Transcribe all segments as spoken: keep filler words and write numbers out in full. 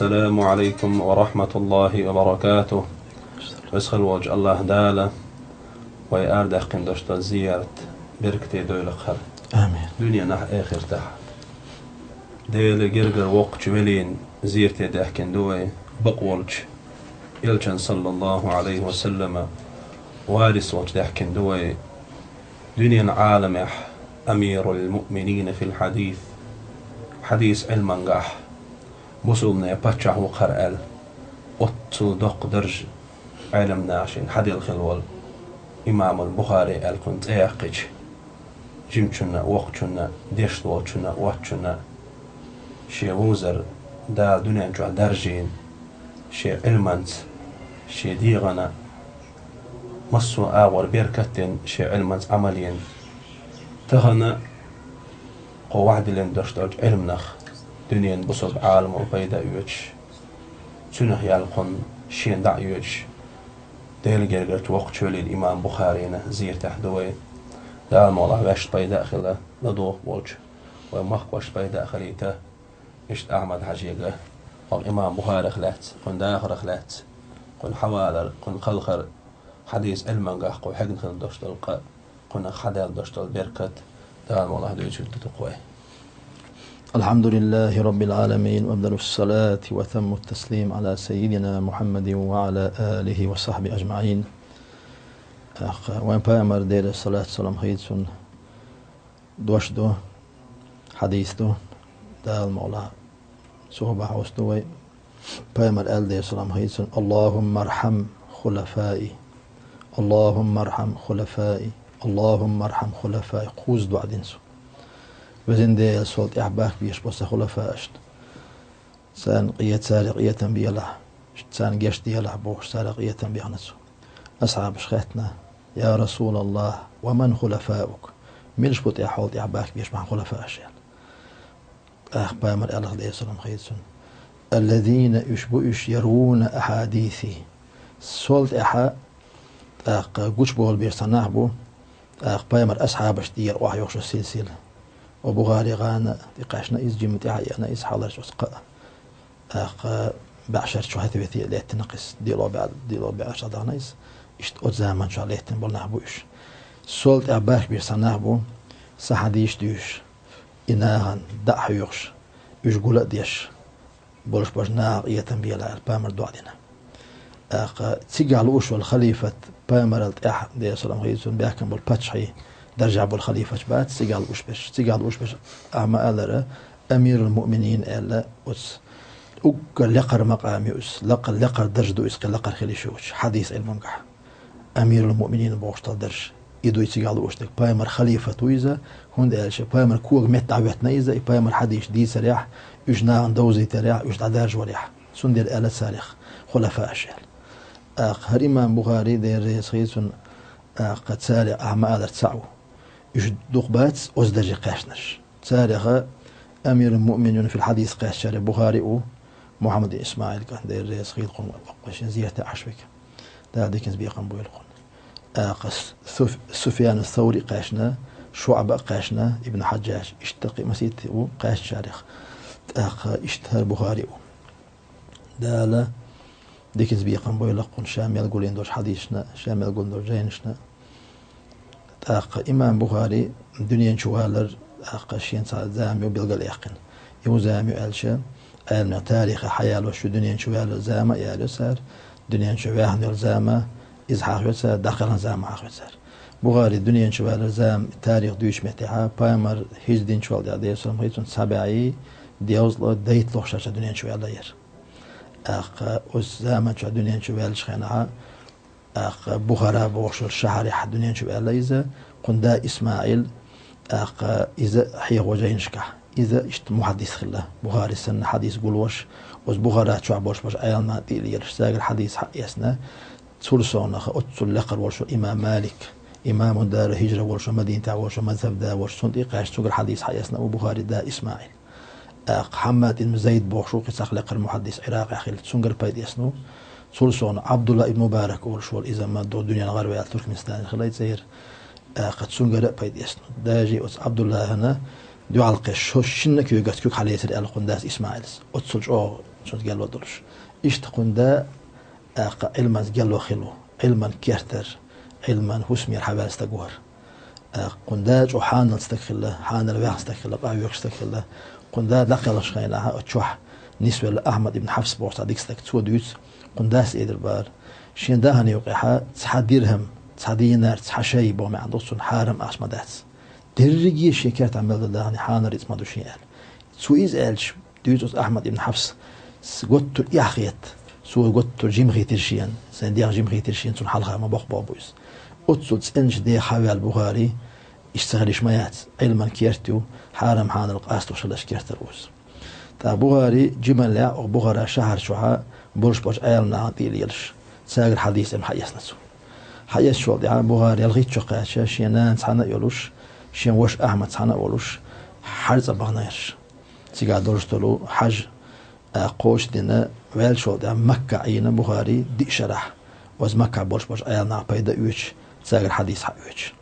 السلام عليكم ورحمة الله وبركاته. Веза хилла волчу АллахӀ Дала вай арадаьккхина долуш долу зиярат беркате дойлакхара. Амин. Дуьненахь, эхартахь. Делан гергара воккхачу велин зиярте даьхкина ду вай, бакъ волчу Элчан, саллаллаху Ӏалайхи ва саллама, варис волчу даьхкина ду вай, дуьненан Ӏаламехь амирул муъминина фил хьадис, хьадис Ӏилмангахь мусулманийн паччахь ву-кх хӀара аьлла, оццул доккха дарж Ӏеламнаха шена хьаделла хилла волу имамул Бухари аьлла кхунна цӀе яьккхича, жимачунна а, воккхачунна а, дешна волчунна а, воцчунна а, шен вовзар Дала дуьнен чохь даржийна, шен Ӏилманца, шен дегӀана, массо а агӀор беркат а дина, шен Ӏилманца Ӏамал а йина. Тахана кхо вахдиллина долуш долчу Ӏилманах дуьненан бусалба Ӏаламо пайда а оьцуш, цуьнах яьлла кхунна шена дӀа а оьцуш, Делан гергарчу воккхачу велин имам Бухарина зияртехь ду вай. Дала мукъалахь, ваьшна пайда а хила, ладугӀуш болчу вайн махкахошна пайда а хилийта. Иштта Ахьмад-Хьаьжега, хӀокху имам Бухарих лаьцна, кхуьнан дахарх лаьцна, кхуьнан хьавалар, кхуьнан кхалхар, хьадис Ӏилмангахь кху хьегна хила долуш долу къа, кхунах хьадаьлла долуш долу беркат, Дала мукъалахь, дуьйцур ду-кх вай. الحمد لله رب العالمين، وأفضل الصلاة وأتم التسليم على سيدنا محمد وعلى آله وصحبه أجمعين. ТӀаккха вайн пайхамар, Делера салат-салам хуьлда цунна, дош ду, хьадис ду, Дала мукъалахь, цо бахьана ду вай. Пайхамар аьлла, Делера салам хуьлда цунна: «اللهم ارحم خلفائي، اللهم ارحم خلفائي، اللهم ارحم خلفائي». Кхузза доӀа дина цо. Везан Дела, сол тӀаьхьа бахка безаш болу сан хулафаашна, царна къе-, царех къинхетам белахь, царна гечделахь бохуш, царех къинхетам бехна цо. Асхьабаша хаьттина: «يا رسول الله، ومن خلفاؤك؟» Милаш бу тӀаьхьа хьол тӀаьхьа бахка безаш бахьана хулафааш аьлла. ТӀаккха пайхамар аьлла, Делера салам хуьлда цунна: «الذين», уьш бу уьш, «يرون أحاديثي». Сол тӀаьхьа, тӀаккха гучубовла безаш цхьа нах бу, тӀаккха пайхамар асхьабашна тӀера охьайохуш йолу силсила. О Бухари гӀана тӀекхаьчна иза, жимма тӀаьхьа а еана иза, хьаларчу оцу кхаа. ТӀаккха бӀешарчу хьетавете а лаьттина кхин иза, диълагӀа бӀе-, диълагӀа бӀешарчу дӀадахана иза. Иштта оцу заманчохь лаьттина болу нах бу уьш. Сол тӀаьхьа бахка безаш цхьа нах бу, сан хьадисаш дуьйцуш, и нахана дӀа а хьоьхуш, уьш гул а деш, болуш болчу нахах къинхетам белахь аьлла, пайхамар доӀа дина. ТӀаккха цигахь лууш волу халифат пайхамарал тӀаьхьа, Делера салам хуьлда цунна, баьхкина болу паччахьийн даржехь болу халифаташ бац цигахь лууш берш. Цигахь лууш берш, ахьа ма-аллара, амирул муъминин аьлла, оцу уггар лекхара макъам ю иза, лакха-, лекхара дарж ду иза кхин лакхара хила йиш йолчу хьадис Ӏилмангахь. Амирул муъминин бохуш долу дарж. И ду и цигахь лууш дерг. Пайхамар халифат ву иза, хӀунда аьлча пайхамар кога метта дӀахӀоьттина иза, и пайхамар хьадисаш дийцарехь, уьш нахана довзийтарехь, уьш дӀадаржорехь. Цундела аьлла царех хулафааш аьлла. ТӀаккха хӀара имам Бухари, Дела реза хуьлда цунна, тӀаккха царех ахьа ма-аллара цхьаъ ву. Уьш дукха бац оцу дарже кхаьчнарш. Царех амирул муъминин фил хьадис кхаьчнарг Бухари а ву, Мухьаммад ибн Исмаил кӀант, Дела реза хуьлда кхунна, воккха шен зиярте Ӏаш верг. Дала диканца бекхам бойла кхунна. ТӀаккха Суф-, Суфьяну Саври а кхаьчна, ШуӀба а кхаьчна, Ибн Хьаджаж, иштта кхин а масийтта ву кхаьчначарех. ТӀаккха иштта хӀара Бухари а ву. Дала диканца бекхам бойла кхунна ша мел гулйина долчу хьадисашна, ша мел гулйина долчу жайнашна. ТӀаккха имам Бухари дуьнен чу валар, тӀаккха шен цхьа зама ю билгалъяьккхина. И хӀун зама ю аьлча, Ӏеламнехан тарихе хьаялош ю дуьнен чу валар зама а ялайо цара, дуьнен чу ваьхна йолу зама, иза хьахайо цара, дӀакхелхина зама хьахайо цара. Бухари дуьнен чу валар зама, тарих дуьйцучу меттехь, пайхамар хьижра динчул тӀаьхьа, Делера салам хуьлда цунна, цхьа бӀе дезткъа дайталгӀачу шарчохь дуьнен чу ваьлла яра. ТӀаккха оцу заманчохь дуьнен чу ваьллачу хенахь, тӀаккха Бухара бохуш йолчу шахьарехь дуьнен чу ваьлла иза, кхунна да ИсмаӀил, тӀаккха иза хьехо жайнашкахь. Иза иштта мухьаддис хилла. Бухари санна хьадис гуллуш, оцу Бухара чохь болуш болчу Ӏеламнехан тӀе а лелаш, цаьргара хьадис схьаэцна, цул совнаха оццул лекхара волуш ву имам Малик, имаму дару хӀижра волуш ву, Мадинатехь волуш ву, мазхӀаб да волуш, цунна тӀе а кхаьчна, цуьнгара хьадис схьаэцна ву Бухарин да ИсмаӀил. ТӀаккха Хьаммад ибн Зайд бохуш ву кхин цхьа лекхара мухьаддис Ӏиракъехь хилла, цунгара пайда эцна ву. Цул совнаха Ӏабдулла ибн Мубарак олуш волу, иза ма ду дуьненан гӀараваьлла Туркменистанера хилла цӀера. ТӀаккха цунгара а пайда эцна ву. Даже оцу Ӏабдуллахьана дуьхьал кхин шо-, шинна а куьйгаца куьг хьалецира аьлла кхунна дас ИсмаӀилс. Оццул чӀогӀа цунца гело долуш. Иштта кхунда, тӀаккха Ӏилманца гело хилла, Ӏилман кертара, Ӏилман хӀусамера хьаваьлла стаг вара. ТӀаккха кхунда чӀогӀа хьанал стаг хилла, хьанал ваьхна стаг хилла, къахьоьгуш стаг хилла. Кхунда дӀакхелхаш хенахь оцу чохь нисвелла Ахьмад ибн Хьафс бохуш цхьа дика стаг, цо дуьйцу, кхундас, Эдир бара, шен даханийн юкъехь цхьа дирхӀам, цхьа динар, цхьа шай боху маьӀна ду цунна, хьарам ахча ма дац. Дерриге шен кертахь мел ду даханийн хьанал рицкъ ма ду шен аьлла. Цо иза аьлча, дуьйцу оцу Ахьмад ибн Хьафс, с-, готтур эхь хетта, цо готтур жима хийтира шена, сайн дегӀ жима хийтира шена, цунна хьалха ма боккха боху иза. Оццул цӀеначу деха хьаваьлла Бухари, иштта ца хилийш ма яц, Ӏилман керт ю, хьарам хьанал къасталуш хиларш кертара ву иза. ТӀаккха Бухари жималлехь, оха Бухара шахьар чохьа болуш болчу Ӏеламнахана тӀе а лелаш, цаьргара хьадис Ӏилма хьаэцна цо. Хьаэцначул тӀаьхьа Бухари ялхитта чу кхаьчча, шен нана цхьаьна а йолуш, шен ваша Ахьмад цхьаьна а волуш, хьажа цӀа баханера уьш. Цигахь долуш долу хьажа, а, кхочушдина, ваьллачул тӀаьхьа Макка Ӏийна Бухари диъ шарахь, оцу Маккахь болуш болчу Ӏеламнаха пайда а оьцуш, цаьргара хьадис хьаоьцуш.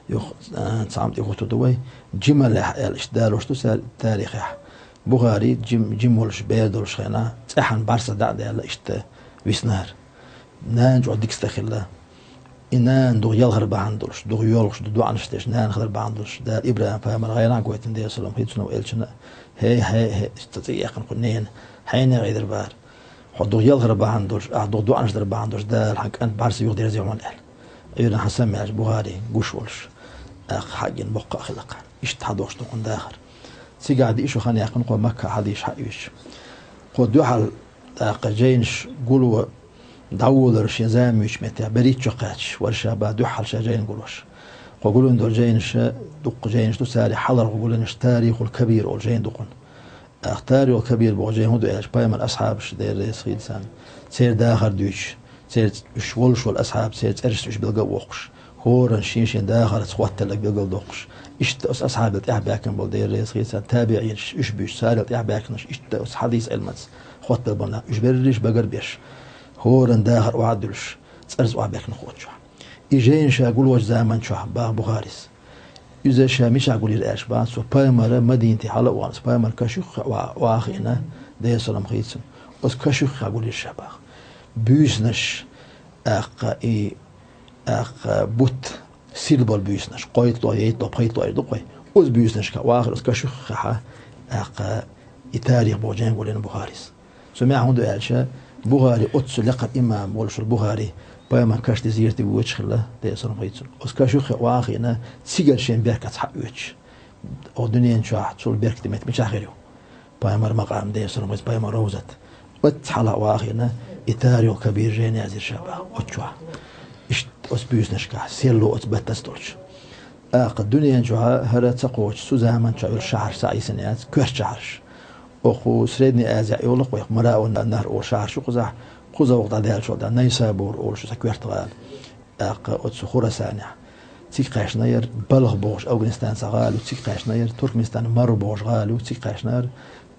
Юха, а, цхьамма тӀе хӀуттур ду вай, жималлехь аьлла иштта далош ду цара тарихехь. Бухари жим-, жима волуш бер долуш хенахь, цӀеххьана бӀаьрса дӀа а даьлла иштта виснара. Нана чӀогӀа дика стаг хилла. И нана дукха ялхар бахьана долуш, дукха йоьлхуш, дукха доӀанаш деш нана хилар бахьана долуш, Дала ИбрахӀим-пайхамар гӀайгӀанахь гойтина Делан салам хилла цунна, элчана: «ХӀей, хӀей, хӀей, ца цӀе яьккхина кху ненан, хьенех Эдир бара. Хьо дукха ялхар бахьана долуш, ахь дукха доӀанаш дар бахьана долуш, Дала хьан кӀант бӀаьрса юхадерзий хьуна», — аьлла. Ӏуьйранна хьан сам яьлча Бухари гуш волуш, тӀаккха хьаьгна боккха а хилла-кх. Иштта хьадогӀуш ду кхунна дахар. Цигахь диъ шо хан яьккхина кхо Макка хьадис хьаоьцуш. Кхо дуьхьал, тӀаккха жайнаш гуло дӀаволар шен зама йоьдучу меттехь, берхӀитта чу кхаьчча, вара ша бах дуьххьал ша жайна гулош. Кхо гулйина долу жайнаш, дуккха жайнаш ду, царах хьалхара гулйинарш Тарихул Кабир олу жайна ду кхунна. ТӀаккха Тарихул Кабир боху жайна хӀун ду аьлча, пайхамар асхьабаш, Дела реза хуьлда царна, церан дахар дуьйцуш, церан уьш волуш волу асхьаб, церан цӀерашца уьш билгал а воккхуш, хӀоранна шен-шен дахарца хӀотталларг билгал доккхуш. Иштта оцу асхьабел тӀаьхьабаьхкина болу, Дела реза хуьлда царна, табиӀинаш, уьш буьйцуш, царел тӀаьхьабаьхкинарш, иштта оцу хьадис Ӏилманца хӀоттар болу нах, уьш берриш багар беш, хӀоранна дахар охьадуьллуш, цӀерца охьабаьхкина кхоччохь. И жайна ша гулочу заман чохь, бах Бухарис, иза ша мичахь гулйира аьлча, бах, цо пайхамар Мадинате хьала а вахана, оцу пайхамар каш юххе охьа, охьа а хиъна, Делан салам хуьлда цунна. Оцу каш юххе гулйира ша, бах. Буьйсанаш, тӀаккха и, тӀаккха бутт сирла болу буьйсанаш, кхойтталгӀа, ейтталгӀа, пхийтталгӀа эр ду-кх вай. Оцу буьйсанашкахь охьа а хиъна, оцу каш юххехь, тӀаккха и Тарих боху жайна гулйина Бухарис. Цу маьӀна хӀун ду аьлча, Бухари, оццул лекхара имам волуш волу Бухари, пайхамаран каш тӀе зерате воьдуш хилла, Делан салам хуьлда цунна. Оцу каш юххе охьа а хиъна, цигара шен беркатца хьаоьцуш. Оха дуьнен чохь цул беркате меттиг мичахь хир ю? Пайхамаран макъам, Делан салам хуьлда цунна, пайхамаран ровзат. Оццу хьалха охьа а хиъна, и Тарихул Кабир жайна язйира ша, бах, оцу чохь. Иштта оцу буьйсанашкахь, серло оцу баттаца долчу. ТӀаккха дуьнен чохь хӀара ца кхочуш, цу заман чохь йолу шахьарш схьаийсина яц, коьрта шахьарш. Оха Средний Азия йолу-кх вай, Мараун-Нахр олу шахьарш ю кхузахь, кхуза вукху дӀадаьллачул тӀаьхьа Найсабур олуш ю цхьа коьрта гӀала. ТӀаккха оцу Хурасанехь. Цига кхаьчнера, Балх бохуш Афганистанца гӀала ю, цига кхаьчнера, Туркменистанан Марв бохуш гӀала ю, цига кхаьчнера,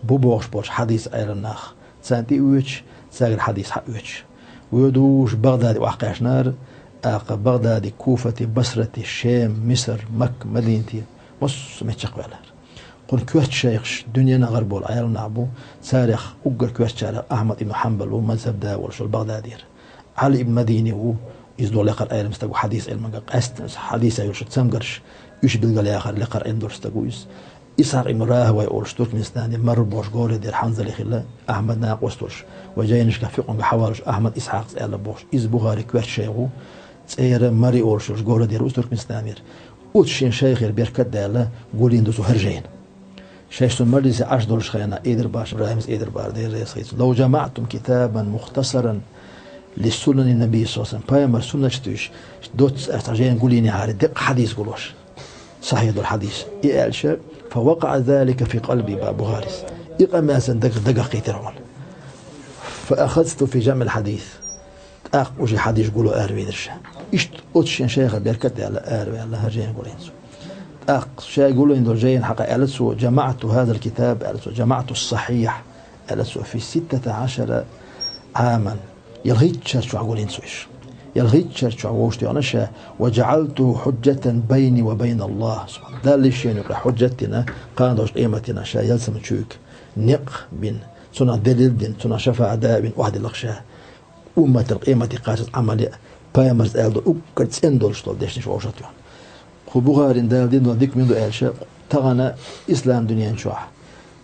бу бохуш болчу хьадис Ӏелам нах. Царна тӀе а воьдуш, цаьргара хьадис хьаоьцуш. Воьдуш Багдаде охьакхаьчнера, тӀаккха Багдаде, Куфате, Басрате, Шем, Мисар, Макка, Мадинате, массо а меттехь чекхваьллера. Кхунна коьрта шайхаш дуьненан гӀара болу Ӏелам нах бу, царах уггар коьртачарах Ахьмад ибн Хьанбал ву, мазхӀабан да волуш волу Багдадера. Ӏали ибн Мадини ву, иза ду лекхара Ӏелам стаг ву хьадис Ӏилманга, къаьсттина хьадисехь йолуш цамгарш, уьш билгалъяхар лекхара Ӏилма долуш стаг ву иза. Исхьакъ ибн РахӀавайх олуш Туркменистанера, Марв бохуш городера хьанзале хилла, Ахьмадан накъост волуш, вай жайнашкахь фикъхӀанга хьаваллалуш Ахьмад Исхьакъ цӀе аьлла бохуш, иза Бухарин коьрта шайх ву, ЦӀера Мари олуш йолуш городера ву Туркменистанера. Оцу шен шайхера беркат а даьлла, гулйина ду цо хӀара жайна. Шайх цуьнан мажлисе Ӏаш долуш хенахь, Эдир баш, ИбрахӀимас Эдир бара, Дела реза хуьлда цунна: «لو جمعتم كتابا مختصرا لسنن النبي صلى الله عليه وسلم». Пайхамаран суннаташ туьйсуш, доцца ас цхьа жайна гулйинехьара, деккъа хьадис гулош. Сахьихь долу хьадис. И аьлча, «فوقع ذلك في قلبي», бах Бухарис. И къамел сан дагах, дагах кхийтира хьуна. «فأخذت في جمع الحديث». ТӀаккха уже хьадис гуло аравелира ша. Иштта оцу шен шайхера беркат а даьлла, араваьлла, хӀара жайна гулйина цо. ТӀаккха ша гулйина долу жайна хьакъехь аьлла цо: «جمعت هذا الكتاب», аьлла цо, «جمعت الصحيح», аьлла цо, «في ستة عشر عاما». Ялхитта шар чохь гулйина цо уьш. Ялхитта шар чохь вовшахтоьхна ша: «وجعلته حجة بيني وبين الله». Далла шена юкъахь хьужжат дина, кхана долчу къематдийнахь ша ялсамани чуьйга некъ бина, Цунах делил дина, цунах шафаӀат дина, охьадилларг ша. Умматана къематдийнахьа кхаччалц Ӏамал яа, пайхамара аьлла долу уггар цӀена долуш долу дешнаш вовшахтоьхна. Кху Бухарина Дала дина долу дика мила ду аьлча, тахана ислам дуьнен чохь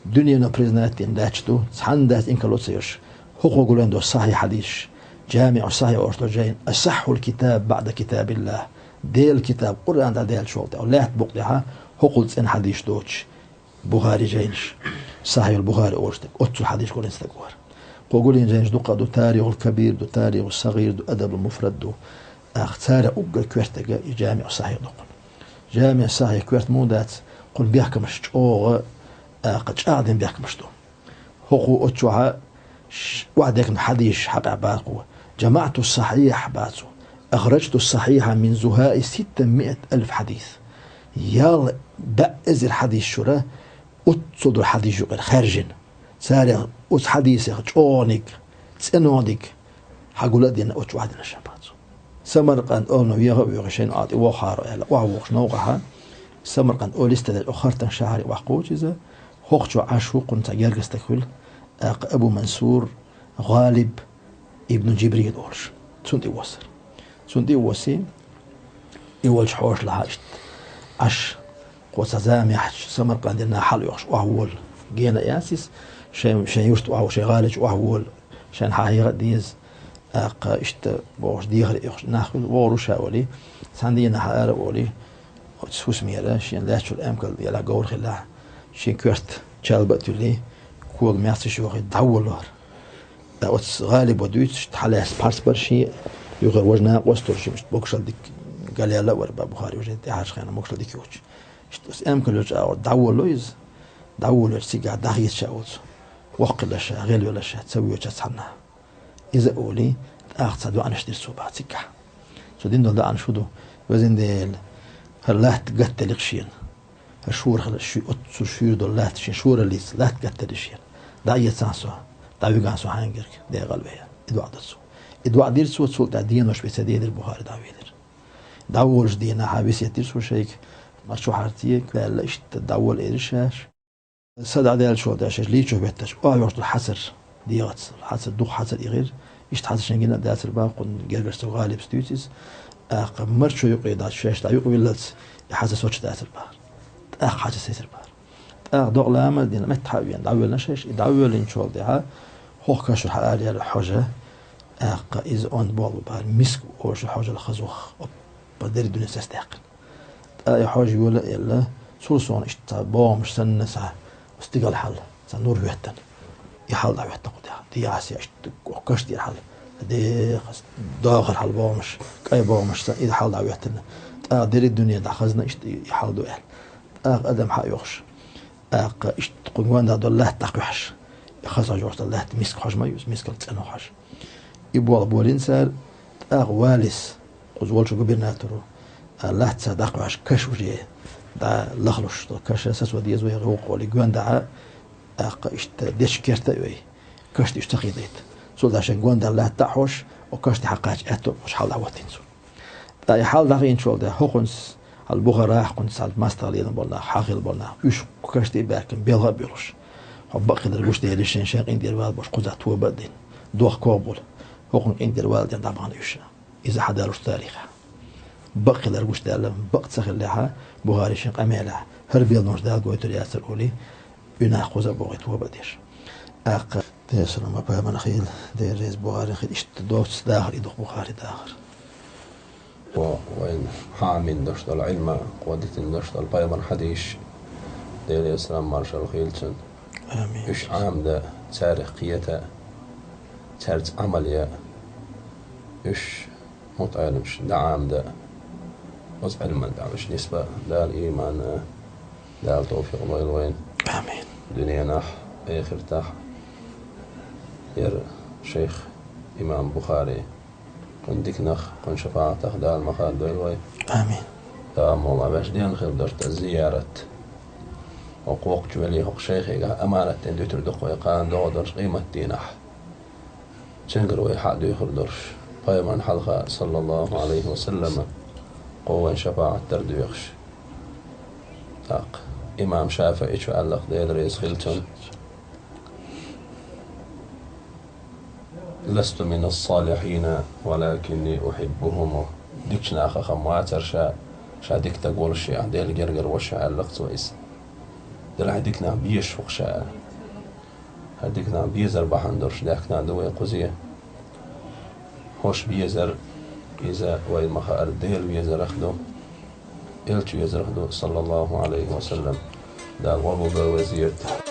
дуьнено признать дина даьтта ду, цхьанна дац инкарло ца йолуш, хӀокхо гулдина долу сахьихь хьадисаш, ДжамиӀу Сахьихь олуш долу жайна, асахьхьул китаб баӀда китабиллахь, Делан китаб Къуръан дӀадаьллачул тӀаьхьа, лаьтта букъа тӀехь хӀокхул цӀена хьадисаш доцуш, Бухари жайнаш, Сахьихьул Бухари олуш дерг, оццул хьадисаш гулдина стаг вара. Кхо гулдина жайнаш дуккха ду, Тарихул Кабир ду, Тарихус Сагъир ду, Адабул Муфрад ду. ТӀаккха царах уггар коьртаниг и ДжамиӀу Сахьихь ду кхуьнан. ДжамиӀу Сахьихь коьрта муха дац, кхуьнан бехкамаш чӀогӀа, тӀаккха чӀагӀдина бехкамаш ду. ХӀокхо оццу чохь ш-, охьадехна хьадисаш хьакъехь бац кхо. ДжамаӀтус Сахьихь бац цо. Ахраджтус Сахьихьа мин зухаи ситта миат алф хьадис. Ялх бӀе эзар хьадис чуьра оццул долу хьадисаш юкъара хаьржина. Царех оцу хьадисех чӀогӀаниг, цӀенониг хьагулдина оццу охьадинарш бац цо. Самаркъанд олу веха а воьхий, шайна Ӏа тӀе воххьара аьлла, охьавогӀуш новкъахь, Самаркъанд олу йистехь дерг оха Хартан шахьаре охьакхочу иза, хӀокху чохь Ӏаш ву кхуьнан цхьа гергга стаг хуьлу, тӀаккха Абу Мансур ГӀалиб ибн Джибрил олуш. Цунна тӀе воссара. Цунна тӀе а воссий, и волчу хьошалахь иштта Ӏаш, кхо цхьа зама яьхьча, Самаркъандера нах хьалаоьхуш охьаволу. Гена а яц иза, шайн, шайн юьрта охьаволу, шайн гӀали чу охьаволу, шайна хьан хьехар а деза. ТӀаккха иштта бохуш дехар а оьхуш нах хуьлу, вогӀур ву ша олий, цхьана дийнахь ара а олий, оцу хӀусамера, шена лаьттачул эмкал елахь, говр хилахь, шен коьрта чалба а туьллий, кога маьццаш йохий, дӀаволавора. Ткъа оцу ГӀалибо дуьйцуш, хьалаьцна пхьарс бара шен, юххера важа накъост а туьллуш, иштта могушалла дика галъяьлла а вара, Бухари важа тӀаьхьарчу хенахь могушалла дика йоцуш. Иштта оцу эмкалан чӀагӀо дӀаволало иза, дӀаволавелча цигахь дӀахецаш а волу цо. Воккхавелла ша, гӀелвелла ша, ца воьдуш цхьаннахьа. Иза а олий, тӀаккха цхьа доӀанаш дира цо бах цигахь. Цо дина долу доӀанаш хӀун ду? Везан Дела, хӀара латта гатделла шена. ХӀара шура хила, шу-, оццул шуьйра долу латта шен шураллица латта гатделла шена. ДӀаэцахьа со, дӀавигахьа со хьайна герга, декъал вея. И доӀа дира цо. И доӀа дира цо, цул тӀаьхьа денош бен ца дедира, Бухари дӀавелира. ДӀаволуш дийнахь весет дира цо шайга, марчо хьарте, кхаьлла иштта дӀавола элира шаьш. Са дӀадаьллачул тӀаьхьа шаьш лийчо хӀоьттича, охьавогӀуш долу хьацар дегӀаца, хьацар, дукха хьацар ихира, иштта хьацар шайна гина а дацара бах, кхуьнан гергарчу цу ГӀалибас дуьйцу иза, тӀаккха марчо юкъе дац, шаьш дӀаюкъавиллалц, и хьацар соцуш дацара бах. ТӀаккха хьацар сецара бах. ТӀаккха докъа ламаз а дина, меттахь а веана, дӀавоьллина шаьш, и дӀавоьллинчул тӀаьхьа хӀокху кашара хьаалаяьлла хьожа, тӀаккха иза онда болу бах, миска олуш хьожал хазох, оппа, дерриг дуьне сацадаьккхина. ТӀаккха и хьожа йола а елла, цул сов иштта цхьа богӀамаш санна цхьа стигала хьал, цхьа нур хӀоьттина. И хьал дӀахӀоьттина кху тӀехь. ДегӀасе иштта каш тӀера хьал. Деха, дохар хьал богӀамаш, кӀай богӀамаш санна, и хьал дӀахӀоьттина. ТӀаккха дерриг дуьне дӀахазна иштта и хьал ду аьлла. ТӀаккха адам хьаоьхуш. ТӀаккха иштта кхуьнан гондахь долу латта дӀакхоьхьуш. И хаза хьожа йолуш долу латта миска хьожа ма ю иза, мискал цӀена хьожа. И болх болийна цара, тӀаккха валис, кхуза волчу губернаторо, а, латта цара дӀакхоьхьуш каш уже, дӀа лахлуш долу каш сацо деза вай гӀуллакх олий, гондахьа, тӀаккха иштта дечу керта а йой, каш тӀе уьш ца кхийдайта. Цул тӀаьхьа шайн гондахь латта дӀа а хьош, оцу каш тӀе хьакхача аьтто а болуш хьал дӀахӀоттийна цо. ТӀаккха и хьал дӀахиъначул тӀаьхьа хӀокхунца хьал Бухарах, кхунца хьал мастагӀа лелийна болу нах, хьахийла болу нах, уьш кху каш тӀе а баьхкина, белха а боьлхуш. Хьо бакъ хилар гуш делира шен, шайн къинтӀера вала бохуш, кхузахь тоба а дина, дохко а болу. ХӀокхунна къинтӀера вала дина дӀабахана уьш. Иза хьадалуш тарихехь. Бакъ хилар гуш даьлла, бакъ ца хиллехьа, Бухари шен къамелехь, хӀара беланаш Дала гойтур яцара олий, уьнах кхуза а бохий, тоба а деш. ТӀаккха Дела салам-маршалла пайхамарна хуьлда, Дела реза Бухарина хуьлда, иштта доцу дахар и ду-кх Бухари дахар. Кхо вайна хьаамин даш долу Ӏилма, кхо дитина даш долу пайхамаран хьадисаш, Делера салам-маршалла хуьлда цунна. Амин. Уьш Ӏамдан, царах кхета, цаьрца Ӏамал ян. Уьш мутаӀеламаш дӀаӀамдан, оцу Ӏилман тӀехь уьш нисбан Дала иман, Дала тавфикъ лойла вайна. Амин. Дуьненахь, эхартахь. ХӀара шайх имам Бухари, кхуьнан диканах, кхуьнан шапаӀатах Дала ма хаддойла вай. Амин. Дала мукъ лахь, ваьш дена хир долуш долу зиярат. ХӀокху воккхачу велий, хӀокху шайхегахь аманат дина дуьтур ду-кх вай кхана догӀу долчу къематдийнахь. Цуьнгара вай хьа а дуьйхур долуш, пайхамарна хьалха, саллаллаху Ӏалайхи ва саллама, кхо вайн шапаӀат дар доьхуш. ТӀаккха имам ШафиӀичо аьлла-кх, Дела реза хуьлда цунна: لست من الصالحين ولكني أحبهم. Дикача нахах ма вацар ша, ша дика стаг волаш ша, Даьла гергара волаш ша, аьлар цо из. Делахь дика нах безаш ва-кх ша. ХӀара дика нах безар бахьан долаш даьхкина да вай кхузе. ХӀорш безар, из вай ма хаара, Даьла везарах да, Элча везарах да, саллаллахӀу Ӏалайхи ва саллам. Дала къоабалдойла вай зерат.